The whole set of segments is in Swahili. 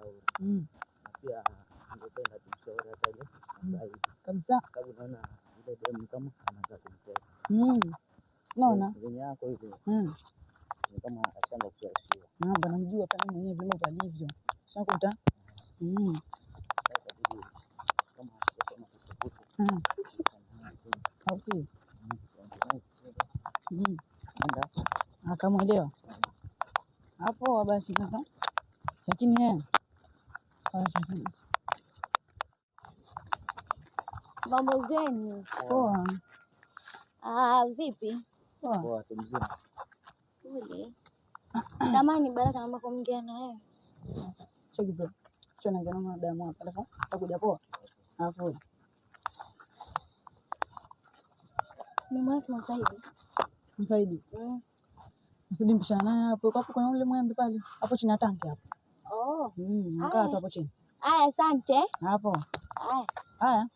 Tumshauri. Na pia ningependa tumshauri hata ile Saidi. Kabisa. Sababu naona ile demu kama anaanza kumteka. Unaona? Venye yako hivi. Ni kama ashaanza kushawishiwa. Na bwana namjua hata mimi mwenyewe vile alivyo. Ushakuta? Sasa itabidi kama kusoma kitabu. Au si? Akamwelewa. Hapo basi kaka. Lakini yeye acha. Mambo zenu. Poa. Vipi? Poa. Poa, tu mzima. Pole. Tamani Baraka naomba kuongea na wewe. Sasa, cheki bro. Chana ngana na damu hapa. Alafu utakuja poa. Alafu Mimi mwana Msaidi. Msaidi. Msaidi mpishana naye hapo. Hapo kuna ule mwembe pale. Hapo chini ya tanki hapo. Oh. Nakaa tu hapo chini. Haya, asante. Hapo. Haya. Haya.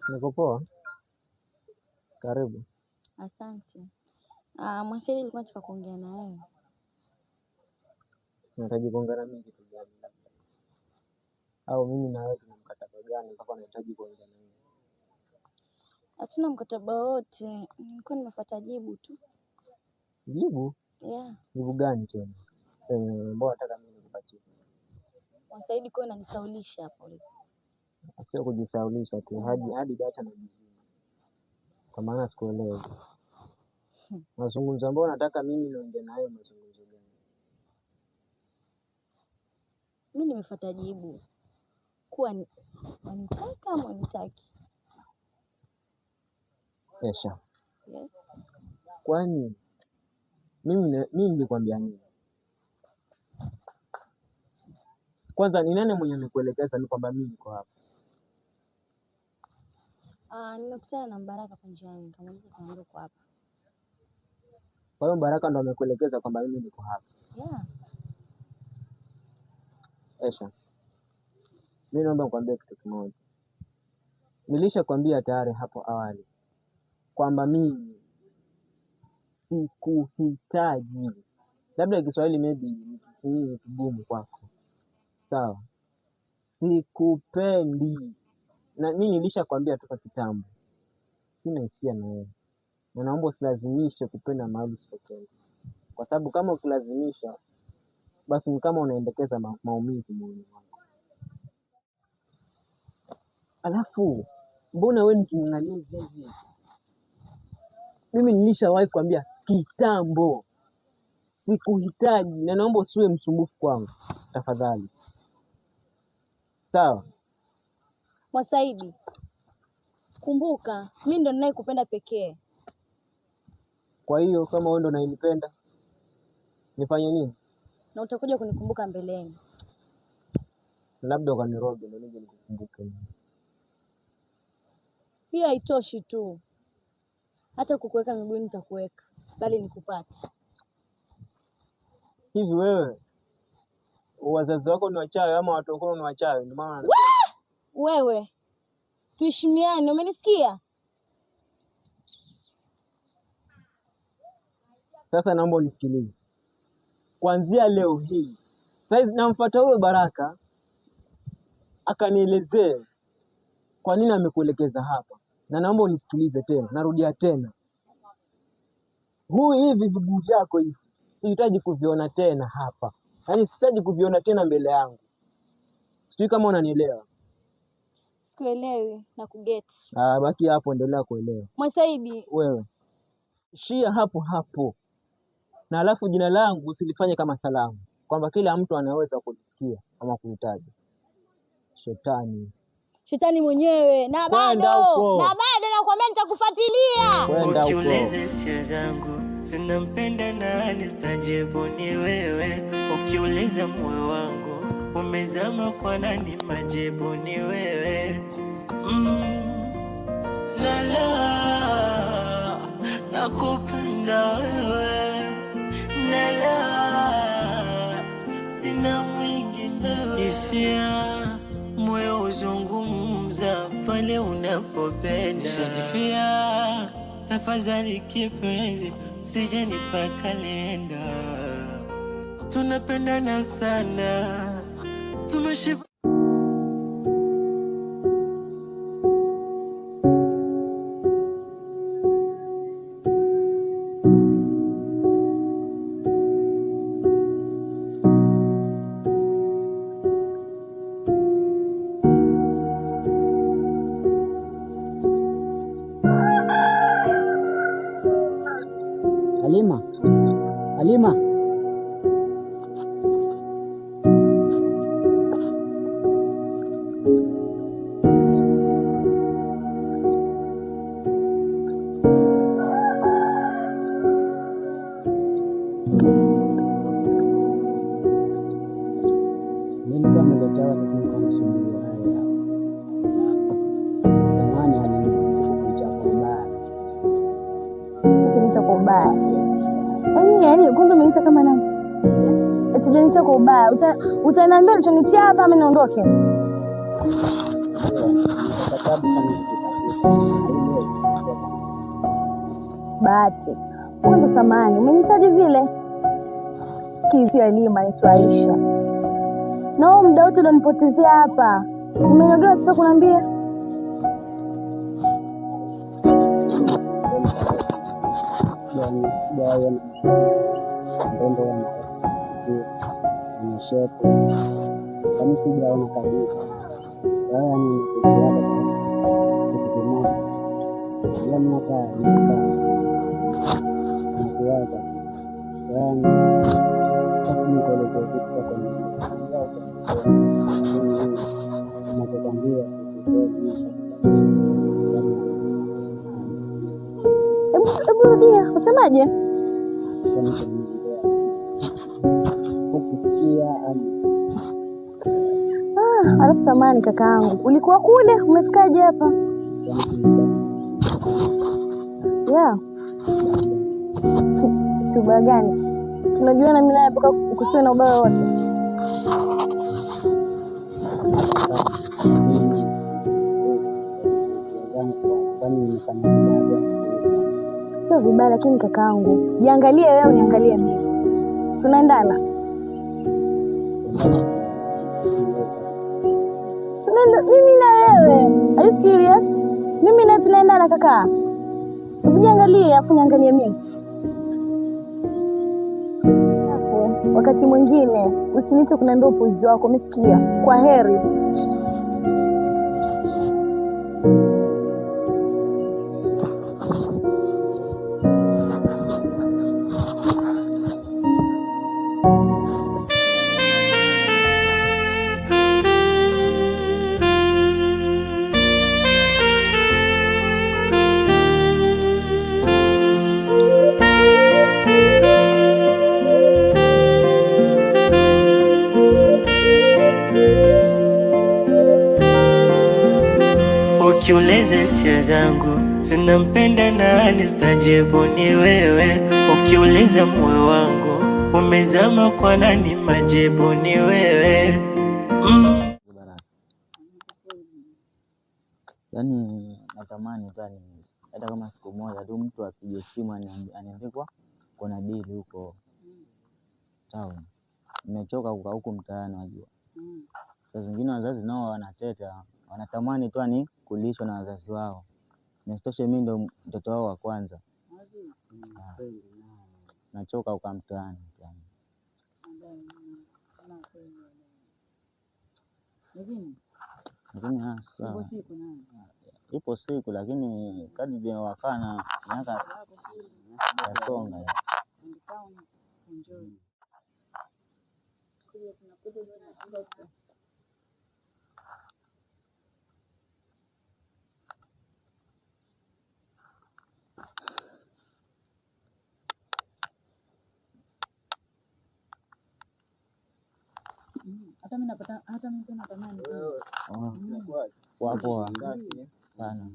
Niko poa. Karibu. Asante. Mwasaidi, nilikuwa nataka kuongea na wewe. Unahitaji kuongea na mimi kitu gani? Au mimi na wewe tuna mkataba gani mpaka unahitaji kuongea na mimi? Hatuna mkataba wote. Nilikuwa nimefuata jibu tu. Jibu? Yeah. Jibu gani tena? Mbona unataka mimi nikupatie? Mwasaidi, kwa unanisaulisha hapo ulipo. Sio kujisaulisha tu, hadi data najizima. Kwa maana sikuelewi. Mazungumzo ambayo nataka mimi niongee nayo mazungumzo gani? Mimi nimefuata jibu. Kuwa wanitaka ama wanitaki? Esha. Yes. Kwani mimi nilikwambia nini? Kwanza ni nani mwenye amekuelekeza ni kwamba mimi niko hapa? Nimekutana na Mbaraka kwa njia yangu, nikamuuliza kama uko hapa. Kwa hiyo Mbaraka ndo amekuelekeza kwamba mimi niko hapa? Yeah. Esha, mimi naomba nikwambie kitu kimoja. Nilishakwambia tayari hapo awali kwamba mimi sikuhitaji. Labda Kiswahili maybe ni kigumu kwako. Sawa? Sikupendi. Na mimi nilishakwambia toka kitambo. Sina hisia na wewe. Na naomba usilazimishe kupenda mahali usipopenda. Kwa sababu kama ukilazimisha basi ni kama unaendekeza maumivu moyoni mwako. Alafu mbona wewe ni king'ang'anizi hivi? Mimi nilishawahi kuambia kitambo sikuhitaji, na naomba usiwe msumbufu kwangu tafadhali. Sawa? Mwasaidi, kumbuka mimi ndo ninayekupenda pekee. Kwa hiyo kama wewe ndo unayenipenda nifanye nini? Na utakuja kunikumbuka mbeleni. Labda ukaniroge ndo nije nikukumbuke. Hiyo haitoshi tu. Hata kukuweka miguuni nitakuweka, bali nikupate. Hivi wewe wazazi wako ni wachawi ama watu wako ni wachawi? Ndio maana Wewe tuheshimiane, umenisikia? Sasa naomba unisikilize. Kuanzia leo hii, saizi namfuata huyo Baraka akanielezee kwa nini amekuelekeza hapa. Na naomba unisikilize tena, narudia tena. Huu hivi viguu vyako hivi sihitaji kuviona tena hapa. Yaani sihitaji kuviona tena mbele yangu. Sijui kama unanielewa. Sikuelewi na kugeti. Baki hapo, endelea kuelewa. Mwasaidi. Wewe shia hapo hapo. Na alafu jina langu usilifanye kama salamu, kwamba kila mtu anaweza kulisikia ama kulitaja. Shetani. Shetani mwenyewe na Kwenda bado huko. na bado nakwambia nitakufuatilia. Kwenda huko. Ukiuliza hisia zangu zinampenda nani, stajibu ni wewe. Ukiuliza moyo wangu umezama kwa nani, majibu ni wewe. Lala, nakupenda wewe. Lala, sina mwingine. Hisia moyo huzungumza pale unapopenda. Shajifia, tafadhali kipenzi, sije nipaka kalenda. Tunapendana sana, tumeshiba. Halima, Halima. Mimi kama nimeletewa lakini kwa msumbua haya. Zamani Halima, sikukuita kwa ubaya. Ukiniita kwa ubaya. Yaani kwanza umeniita kama nani? Eti hujaniita kwa ubaya. Utaniambia ulichonitia hapa ama niondoke? Kwa sababu sana nikitafuta. Bahati. Kwanza samahani, umenitaji vile? Kizio Halima, naitwa Aisha. Na huo muda wote ulionipotezea hapa, umeniogewa sasa kuniambia? Sijawahi ona mrembo mwenye shepu, yaani sijaona kabisa. Kwa hiyo yaani nimekuja hapa kwa kitu kimoja, ila mimi hata nikikaa nakuwaza. Kwa hiyo yaani sasa nikuelezee vitu kwa kuniambia utanielewa, lakini ninachokwambia kiukweli mimi nishakubali. Hebu rudia, usemaje? Ukisikia ama Ah, alafu samahani kakaangu, ulikuwa kule, umefikaje hapa? Yeah. Chuba gani? Tunajuana mimi naye mpaka kusiwe na ubaya wote. Sio vibaya, lakini kakaangu, jiangalie wewe, uniangalie mimi. Tunaendana? Tunaenda mimi na wewe. Are you serious? Mimi na tunaendana kaka? Hebu jiangalie afu niangalie mimi. Alafu wakati mwingine usiniite kuniambia upuzi wako, umesikia? Kwa heri. Ukiuliza hisia zangu zinampenda nani, stajibu ni wewe. Ukiuliza moyo wangu umezama kwa nani, majibu ni wewe. Baraka. Yaani natamani tu yani hata kama siku moja tu mtu apige simu aniambie kwa kuna dili huko town. Nimechoka kukaa huku mtaani wajua. Saa zingine wazazi nao wanateta, wanatamani tu yani kulishwa na wazazi wao. Na isitoshe mimi ndo mtoto wao wa kwanza. Nachoka kukaa mtaani yani. Lakini sawa. Ipo siku lakini kadri vile wakaa na miaka yasonga. Kuenjoy. Kuja tunakuja bwana. Hata mimi napata, hata mimi pia natamani. Poa poa sana.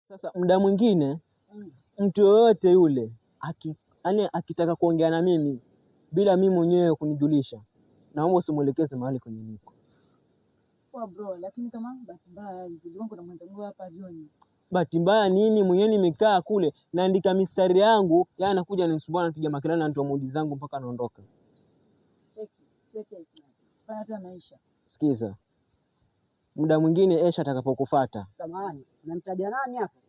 Sasa muda mwingine mtu yoyote yule yaani akitaka kuongea na mimi bila mimi mwenyewe kunijulisha, naomba usimwelekeze mahali kwenye niko. Poa bro, lakini kama bahati mbaya hivi nilikuwa kuna mwenzangu hapa jioni. Bahati mbaya nini? Mwenyewe nimekaa kule naandika mistari yangu, yeye anakuja ananisumbua, anapiga makelele, anatoa mudi zangu mpaka naondoka. Cheki, cheki Ismail. Fanya hata maisha. Sikiza, muda mwingine Esha atakapokufuata, Samahani, unamtaja nani hapa?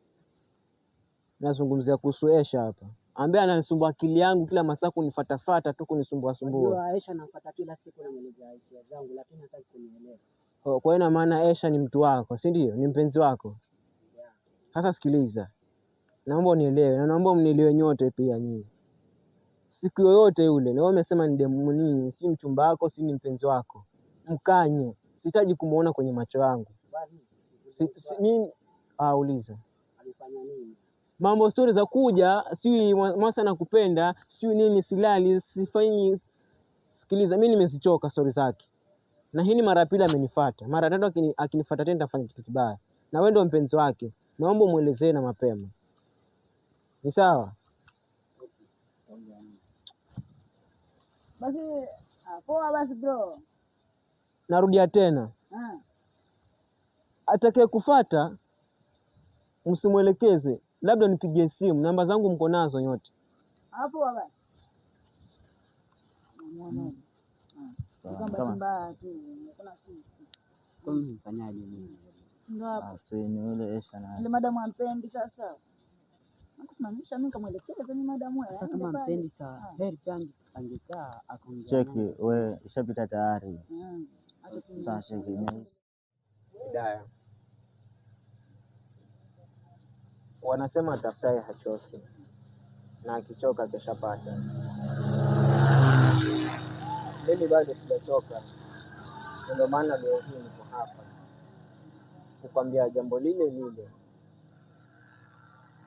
nazungumzia kuhusu Esha hapa, ambaye ananisumbua akili yangu kila masaa kunifatafata tu kunisumbua sumbua. Unajua Aisha namfuata kila siku, namwelezea hisia zangu, lakini hataki kunielewa. Kwa hiyo ina maana Esha ni mtu wako, si ndio? Ni mpenzi wako. Yeah. Sasa sikiliza, naomba unielewe na naomba mnielewe nyote pia nyinyi. Siku yoyote yule, na wewe umesema ni demu nini, si mchumba wako, si ni mpenzi wako, mkanye. Sihitaji kumuona kwenye macho yangu. Bali Mimi uliza alifanya nini? mambo stori za kuja, sijui Mwasa nakupenda, sijui nini, silali, sifanyi. Sikiliza, mimi nimezichoka stori zake, na hii ni mara ya pili amenifuata. Mara tatu akinifuata tena nitafanya kitu kibaya, na wewe ndio mpenzi wake. Naomba umuelezee na mapema, ni sawa? Basi poa basi bro. Narudia tena, atakaye kufuata msimwelekeze, labda nipigie simu, namba zangu mko nazo nyote. Hapo basi. Muone. Sawa, Bahati mbaya tu, kuna kitu. Kwa nini mfanyaje mimi? Ndio hapo. Si ni yule Esha na Ile madamu ampendi sasa. Nakusimamisha mimi nikamwelekeza mimi madamu wewe. Sasa kama ampendi sawa, heri changu angekaa akaongea cheki naye. we ishapita tayari. Sasa cheki ni Hidaya, wanasema atafutaye hachoki, na akichoka akishapata. Mimi bado sijachoka, na ndio maana leo hii niko hapa kukwambia jambo lile lile.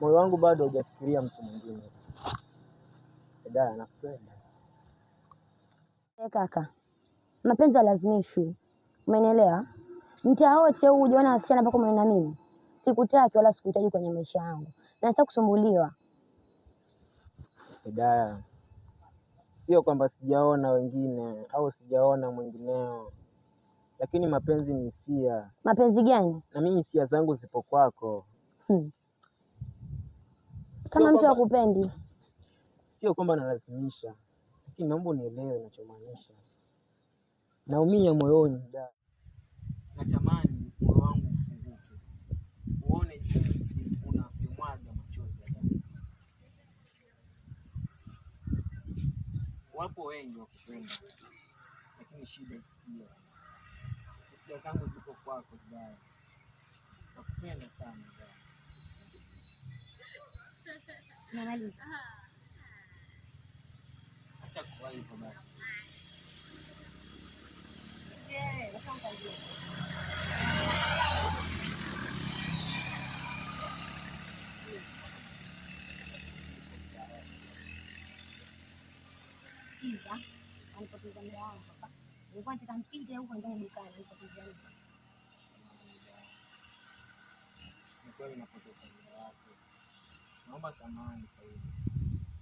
Moyo wangu bado haujafikiria mtu mwingine. Hidaya, nakupenda. Kaka, mapenzi hayalazimishwi, umenielewa? Mtaa wote huu hujaona wasichana mpaka umeona mimi. Sikutaki wala sikuhitaji kwenye maisha yangu, na sitaki kusumbuliwa. Hidaya, sio kwamba sijaona wengine au sijaona mwingineo, lakini mapenzi ni hisia, Mapenzi gani? na mimi hisia zangu zipo kwako. Kama Sio mtu kwamba hakupendi, sio kwamba nalazimisha, lakini naomba unielewe ninachomaanisha. Naumia moyoni Hidaya, natamani moyo wangu ufunguke, uone jinsi unavyomwaga machozi ya damu. Wapo wengi wa kupenda, lakini shida hisia. Hisia zangu ziko kwako Hidaya, nakupenda sana Hidaya. namaliza. Acha kuwa hivyo basi. Sikiza, anipoteza muda wangu hapa. Nilikuwa nataka nipite huko ndani dukani, nipoteza muda. Ni kweli napoteza muda wako, naomba samahani kwa hilo,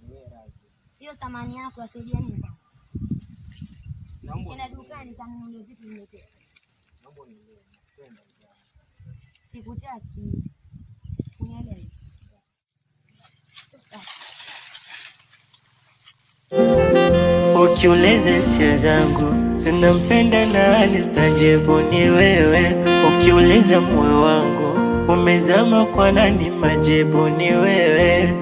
niwe radhi. Hiyo thamani yako yasaidia nini kwangu? Naomba Nenda unielewe, dukani kanunulie vitu niletee. naomba unielewe, nakupenda Hidaya. Sikutaki. Unielewe. Ukiuliza hisia zangu zinampenda nani, stajibu ni wewe. Ukiuliza moyo wangu umezama kwa nani, majibu ni wewe.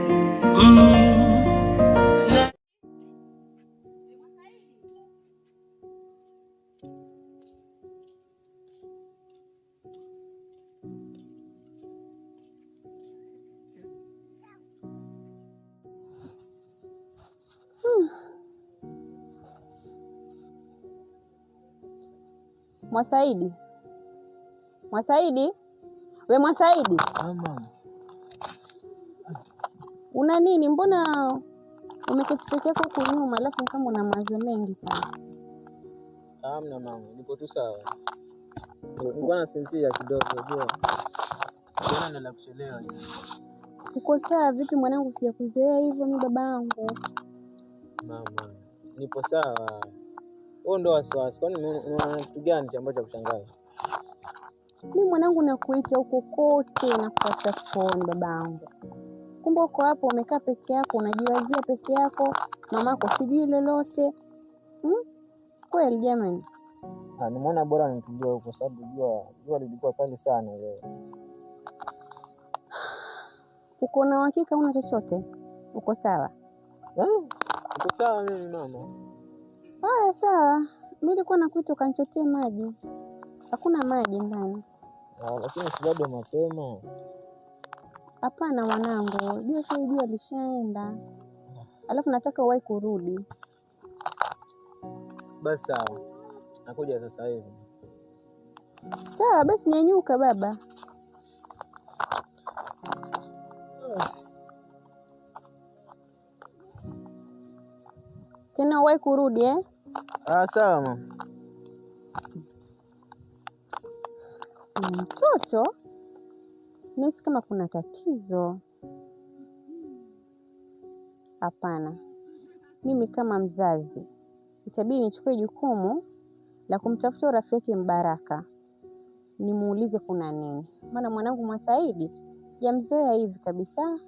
Mwasaidi, Mwasaidi, we Mwasaidi, Mama, una nini? Mbona umeketi peke yako huku nyuma, alafu kama una mawazo mengi sana? Hamna mama, nipo tu sawa. Nilikuwa nasinzia kidogo, unajua. Jana ndio la kuchelewa. Uko sawa vipi mwanangu? Sijakuzoea hivyo mi baba yangu. Mama, nipo sawa. Huo ndo wasiwasi. Kwani unaona kitu gani ambacho cha kushangaza? Mi mwanangu, nakuita huko kote na kutafuta sokoni baba yangu, kumbe uko hapo umekaa peke yako unajiwazia peke yako, mamako sijui lolote hmm? Kweli jamani. Ah, nimeona bora nitulie huko sababu jua lilikuwa kali sana leo. Uko na uhakika una chochote? Uko sawa? Eh, uko sawa mimi mama. Haya, sawa. Mi nilikuwa nakuita ukanichotea maji, hakuna maji ndani. Ah, lakini si bado mapema. Hapana mwanangu, jua sasa jua lishaenda, alafu nataka uwahi kurudi. Basi sawa. Nakuja sasa hivi. Sawa basi, nyanyuka baba. Tena uwahi kurudi eh? Ah, sawa mama. Mtoto nahisi kama kuna tatizo. Hapana, mimi kama mzazi itabidi nichukue jukumu la kumtafuta rafiki yake Mbaraka, nimuulize kuna nini, maana mwanangu Mwasaidi jamzoea hivi kabisa.